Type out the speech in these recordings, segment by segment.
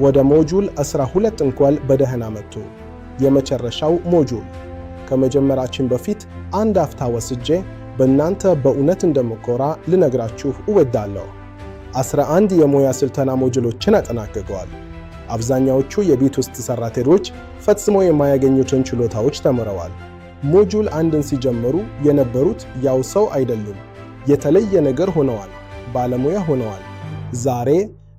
ወደ ሞጁል 12 እንኳን በደህና መጡ። የመጨረሻው ሞጁል። ከመጀመራችን በፊት አንድ አፍታ ወስጄ በእናንተ በእውነት እንደምኮራ ልነግራችሁ እወዳለሁ። 11 የሙያ ስልጠና ሞጁሎችን አጠናቅቀዋል። አብዛኛዎቹ የቤት ውስጥ ሰራተኞች ፈጽሞ የማያገኙትን ችሎታዎች ተምረዋል። ሞጁል አንድን ሲጀምሩ የነበሩት ያው ሰው አይደሉም። የተለየ ነገር ሆነዋል። ባለሙያ ሆነዋል። ዛሬ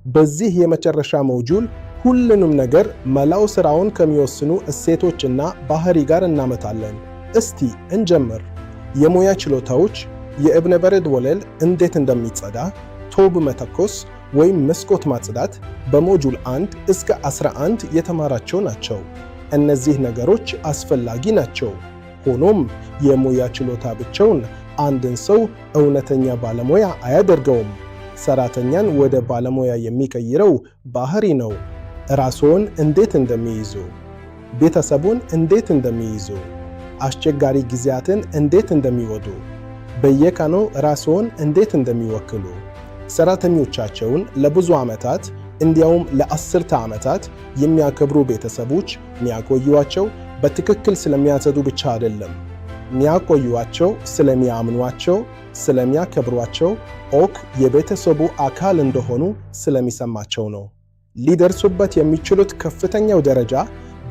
በዚህ የመጨረሻ ሞጁል ሁሉንም ነገር መላው ስራውን ከሚወስኑ እሴቶችና ባህሪ ጋር እናመጣለን። እስቲ እንጀምር። የሙያ ችሎታዎች የእብነበረድ ወለል እንዴት እንደሚጸዳ፣ ቶብ መተኮስ ወይም መስኮት ማጽዳት በሞጁል 1 እስከ 11 የተማራቸው ናቸው። እነዚህ ነገሮች አስፈላጊ ናቸው። ሆኖም የሙያ ችሎታ ብቻውን አንድን ሰው እውነተኛ ባለሙያ አያደርገውም። ሰራተኛን ወደ ባለሙያ የሚቀይረው ባህሪ ነው። ራስዎን እንዴት እንደሚይዙ፣ ቤተሰቡን እንዴት እንደሚይዙ፣ አስቸጋሪ ጊዜያትን እንዴት እንደሚወዱ፣ በየቀኑ ራስዎን እንዴት እንደሚወክሉ። ሰራተኞቻቸውን ለብዙ ዓመታት፣ እንዲያውም ለአስርተ ዓመታት የሚያከብሩ ቤተሰቦች የሚያቆዩዋቸው በትክክል ስለሚያጸዱ ብቻ አይደለም። የሚያቆዩዋቸው ስለሚያምኗቸው፣ ስለሚያከብሯቸው ኦክ የቤተሰቡ አካል እንደሆኑ ስለሚሰማቸው ነው። ሊደርሱበት የሚችሉት ከፍተኛው ደረጃ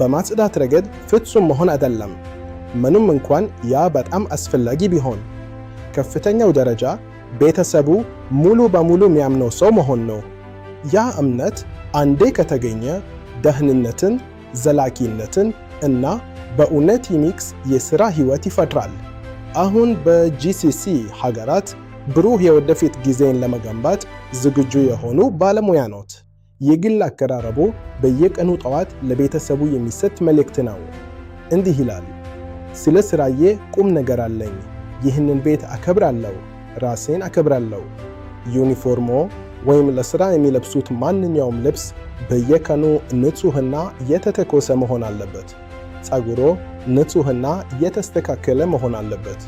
በማጽዳት ረገድ ፍጹም መሆን አይደለም፣ ምንም እንኳን ያ በጣም አስፈላጊ ቢሆን። ከፍተኛው ደረጃ ቤተሰቡ ሙሉ በሙሉ የሚያምነው ሰው መሆን ነው። ያ እምነት አንዴ ከተገኘ ደህንነትን፣ ዘላቂነትን እና በእውነት የሚክስ የሥራ ሕይወት ይፈጥራል። አሁን በ GCC ሀገራት ብሩህ የወደፊት ጊዜን ለመገንባት ዝግጁ የሆኑ ባለሙያ ኖት። የግል አቀራረቡ በየቀኑ ጠዋት ለቤተሰቡ የሚሰጥ መልእክት ነው። እንዲህ ይላል፦ ስለ ሥራዬ ቁም ነገር አለኝ። ይህንን ቤት አከብራለሁ፣ ራሴን አከብራለሁ። ዩኒፎርሞ ወይም ለሥራ የሚለብሱት ማንኛውም ልብስ በየቀኑ ንጹህና የተተኮሰ መሆን አለበት። ፀጉሮ ንጹህና የተስተካከለ መሆን አለበት።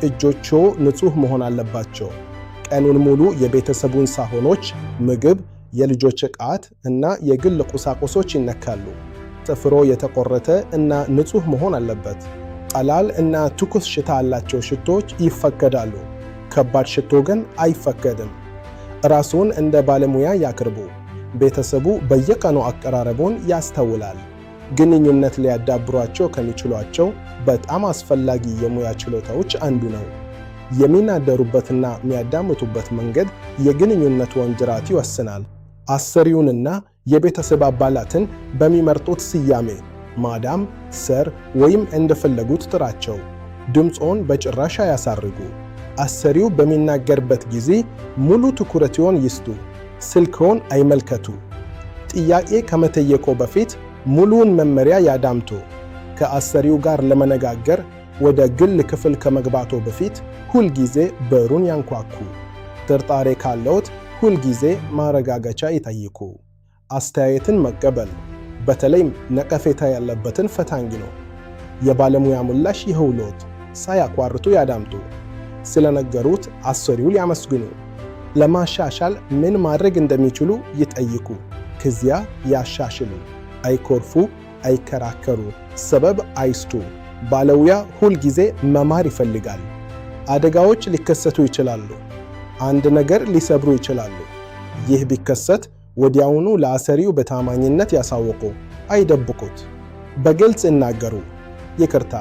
እጆቾ ንጹህ መሆን አለባቸው። ቀኑን ሙሉ የቤተሰቡን ሳህኖች፣ ምግብ፣ የልጆች ዕቃት እና የግል ቁሳቁሶች ይነካሉ። ጥፍሮ የተቆረጠ እና ንጹህ መሆን አለበት። ቀላል እና ትኩስ ሽታ ያላቸው ሽቶዎች ይፈቀዳሉ። ከባድ ሽቶ ግን አይፈቀድም። ራስዎን እንደ ባለሙያ ያቅርቡ። ቤተሰቡ በየቀኑ አቀራረቡን ያስተውላል። ግንኙነት ሊያዳብሯቸው ከሚችሏቸው በጣም አስፈላጊ የሙያ ችሎታዎች አንዱ ነው። የሚናገሩበትና የሚያዳምጡበት መንገድ የግንኙነቱን ጥራት ይወስናል። አሰሪውንና የቤተሰብ አባላትን በሚመርጡት ስያሜ madam፣ sir ወይም እንደፈለጉት ጥራቸው። ድምፆን በጭራሽ አያሳርጉ። አሰሪው በሚናገርበት ጊዜ ሙሉ ትኩረትዎን ይስጡ። ስልክዎን አይመልከቱ። ጥያቄ ከመጠየቅዎ በፊት ሙሉውን መመሪያ ያዳምጡ። ከአሰሪው ጋር ለመነጋገር ወደ ግል ክፍል ከመግባቶ በፊት ሁልጊዜ በሩን ያንኳኩ። ጥርጣሬ ካለዎት ሁልጊዜ ማረጋገጫ ይጠይቁ። አስተያየትን መቀበል፣ በተለይም ነቀፌታ ያለበትን፣ ፈታኝ ነው። የባለሙያ ምላሽ ይኸውልዎት። ሳያቋርጡ ያዳምጡ። ስለነገሩት አሰሪው ያመስግኑ። ለማሻሻል ምን ማድረግ እንደሚችሉ ይጠይቁ። ከዚያ ያሻሽሉ። አይኮርፉ፣ አይከራከሩ፣ ሰበብ አይስጡ። ባለሙያ ሁል ጊዜ መማር ይፈልጋል። አደጋዎች ሊከሰቱ ይችላሉ። አንድ ነገር ሊሰብሩ ይችላሉ። ይህ ቢከሰት ወዲያውኑ ለአሰሪው በታማኝነት ያሳውቁ። አይደብቁት። በግልጽ ይናገሩ። ይቅርታ፣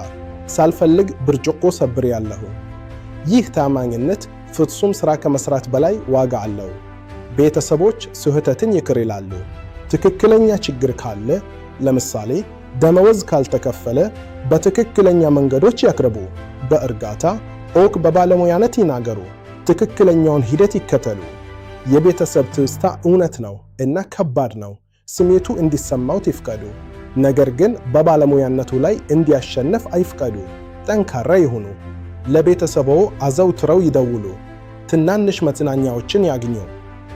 ሳልፈልግ ብርጭቆ ሰብሬያለሁ። ይህ ታማኝነት ፍጹም ሥራ ከመስራት በላይ ዋጋ አለው። ቤተሰቦች ስህተትን ይቅር ይላሉ። ትክክለኛ ችግር ካለ፣ ለምሳሌ ደመወዝ ካልተከፈለ፣ በትክክለኛ መንገዶች ያቅርቡ። በእርጋታ ኦክ በባለሙያነት ይናገሩ። ትክክለኛውን ሂደት ይከተሉ። የቤተሰብ ትዝታ እውነት ነው እና ከባድ ነው። ስሜቱ እንዲሰማዎት ይፍቀዱ። ነገር ግን በባለሙያነቱ ላይ እንዲያሸንፍ አይፍቀዱ። ጠንካራ ይሁኑ። ለቤተሰቦ አዘውትረው ይደውሉ። ትናንሽ መጽናኛዎችን ያግኙ።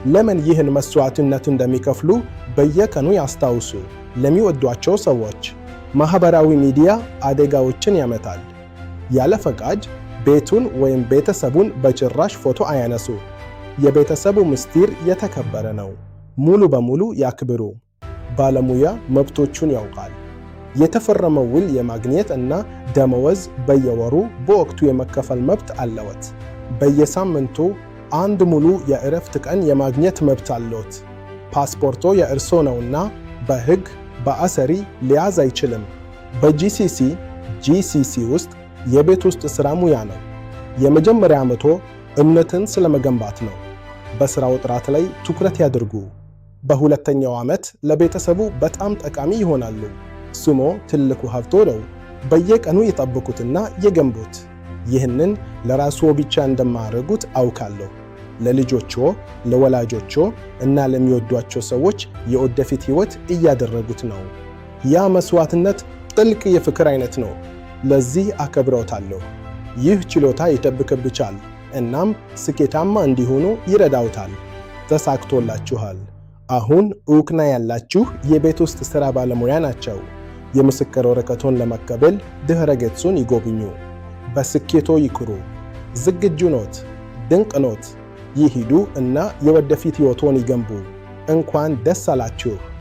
ለምን ይህን መስዋዕትነት እንደሚከፍሉ በየቀኑ ያስታውሱ። ለሚወዷቸው ሰዎች ማህበራዊ ሚዲያ አደጋዎችን ያመጣል። ያለ ፈቃድ ቤቱን ወይም ቤተሰቡን በጭራሽ ፎቶ አያነሱ። የቤተሰቡ ምስጢር የተከበረ ነው። ሙሉ በሙሉ ያክብሩ። ባለሙያ መብቶቹን ያውቃል። የተፈረመ ውል የማግኘት እና ደመወዝ በየወሩ በወቅቱ የመከፈል መብት አለዎት። በየሳምንቱ አንድ ሙሉ የእረፍት ቀን የማግኘት መብት አለዎት። ፓስፖርቶ የእርሶ ነውና በሕግ በአሰሪ ሊያዝ አይችልም። በ GCC ውስጥ የቤት ውስጥ ሥራ ሙያ ነው። የመጀመሪያ ዓመቶ እምነትን ስለመገንባት ነው። በሥራው ጥራት ላይ ትኩረት ያድርጉ። በሁለተኛው ዓመት ለቤተሰቡ በጣም ጠቃሚ ይሆናሉ። ስሞ ትልቁ ሀብቶ ነው። በየቀኑ ይጠብቁትና ይገንቡት። ይህንን ለራስዎ ብቻ እንደማያደርጉት አውቃለሁ። ለልጆችዎ፣ ለወላጆችዎ እና ለሚወዷቸው ሰዎች የወደፊት ሕይወት እያደረጉት ነው። ያ መስዋዕትነት ጥልቅ የፍቅር አይነት ነው። ለዚህ አከብረውታለሁ። ይህ ችሎታ ይጠብቅብቻል እናም ስኬታማ እንዲሆኑ ይረዳውታል። ተሳክቶላችኋል። አሁን እውቅና ያላችሁ የቤት ውስጥ ሥራ ባለሙያ ናቸው። የምስክር ወረቀቶን ለመቀበል ድኅረ ገጹን ይጎብኙ። በስኬቶ ይኩሩ። ዝግጁ ኖት? ድንቅ ኖት። ይሂዱ እና የወደፊት ሕይወቶን ይገንቡ። እንኳን ደስ አላችሁ!